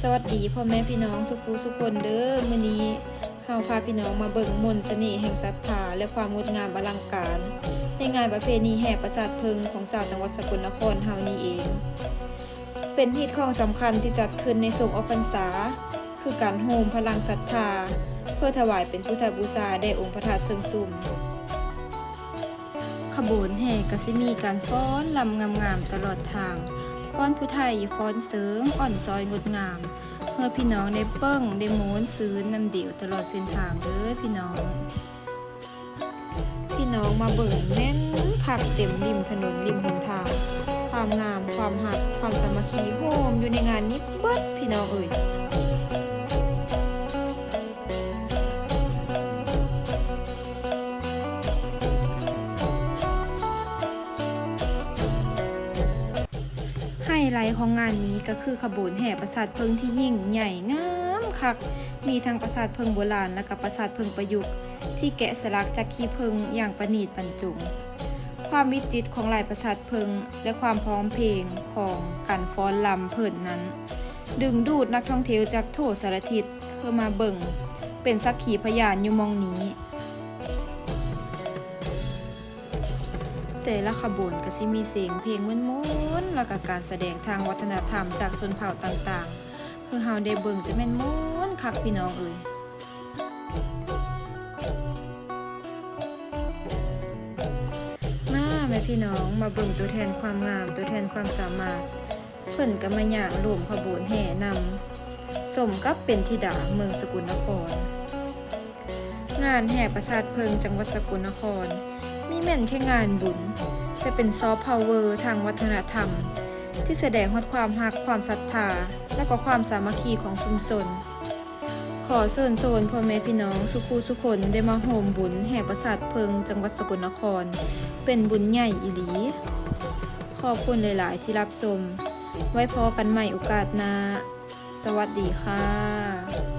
ສະຫວັດດີພໍ່ແມ່ພີ່ນ້ອງສຸຂູສຸຄົນເດີ້. ມື້ນີ້ເຮົາພາພີ່ນ້ອງມາເບິ່ງມົນສະເໜ່ແຫ່ງສັດທາ ແລະ ຄວາມງົດງາມອະລັງການ ໃນງານປະເພນີແຫ່ປະສາດເຜິ້ງຂອງຊາວຈັງຫວັດສະກົນນະຄອນເຮົານີ້ເອງ. ເປັນຮີດຄອງສຳຄັນທີ່ຈັດຂຶ້ນໃນຊ່ວງອອກພັນສາ ຄືການໂຮມພະລັງສັດທາ ເພື່ອຖວາຍເປັນພຸດທະບູຊາແດ່ອົງພະທາດເຊີງຊຸມ. ຂະບວນແຫ່ກໍຊິມີການຟ້ອນລຳງາມໆຕະຫຼອດທາງ, ຟ້ອນຜູ້ໄທ, ຟ້ອນເສີງ, ອ່ອນຊອຍງົດງາມ ເພື່ອພີ່ນ້ອງໄດ້ເບິ່ງໄດ້ມ່ວນຊື່ນນຳດຽວຕະຫຼອດເສັ້ນທາງເດີ້ພີ່ນ້ອງ. ພີ່ນ້ອງມາເບິ່ງແໜ້ນຄັກເຕັມລິມຖະໜົນລິມຫົນທາງ, ຄວາມງາມ, ຄວາມຮັກ, ຄວາມສາມັກຄີໂຮມຢູ່ໃນງານນີ້ເບິດພີ່ນ້ອງເອີຍ. ໄຮໄລຂອງງານນີ້ກໍຄືຂະບວນແຫ່ປະສາດເຜິ້ງທີ່ຍິ່ງໃຫຍ່ງາມຄັກ, ມີທັງປະສາດເຜິ້ງໂບລານ ແລະ ກໍປະສາດເຜິ້ງປະຍຸກ ທີ່ແກະສະຫຼັກຈາກຂີ້ເຜິ້ງຢ່າງປະນີດບັນຈົງ. ຄວາມວິຈິດຂອງລາຍປະສາດເຜິ້ງ ແລະ ຄວາມພ້ອມເພງຂອງການຟ້ອນລຳເພີ້ນນັ້ນ ດຶງດູດນັກທ່ອງທ່ຽວຈາກທົ່ວສາລະທິດເພື່ອມາເບິ່ງ ເປັນສັກຂີພະຍານຢູ່ໝ່ອງນີ້. ແຕ່ລະຂະບວນກໍຊິມີສຽງເພງມ່ວນໆ ແລ້ວກໍການສະແດງທາງວັດທະນະທຳຈາກຊົນເຜົ່າຕ່າງໆ ຄືເຮົາໄດ້ເບິ່ງຈະແມ່ນມ່ວນຄັກພີ່ນ້ອງເອີຍ. ມາແມ່ພີ່ນ້ອງ ມາເບິ່ງຕົວແທນຄວາມງາມ ຕົວແທນຄວາມສາມາດ ເພິ່ນກໍມາຍ່າງຮ່ວມຂະບວນແຫ່ນຳ ສົມກັບເປັນທິດາເມືອງສະກົນນະຄອນ. ງານແຫ່ປະສາດເຜິ້ງຈັງຫວັດສະກົນນະຄອນ ມີແມ່ນແຄ່ງານບຸນ, ແຕ່ເປັນຊອບພາວເວີທາງວັດທະນະທຳ ທີ່ສະແດງຮອດຄວາມຮັກ, ຄວາມສັດທາ ແລະ ກໍຄວາມສາມັກຄີຂອງຊຸມຊົນ. ຂໍເຊີນຊວນພໍ່ແມ່ພີ່ນ້ອງສຸຂູສຸຄົນ ໄດ້ມາຮ່ວມບຸນແຫ່ປະສາດເຜິ້ງຈັງຫວັດສະກົນນະຄອນ ເປັນບຸນໃຫຍ່ອີ່ຫຼີ. ຂອບຄຸນຫຼາຍໆທີ່ຮັບຊົມ. ໄວ້ພໍ້ກັນໃໝ່ໂອກາດໜ້າ. ສະຫວັດດີຄ່ະ.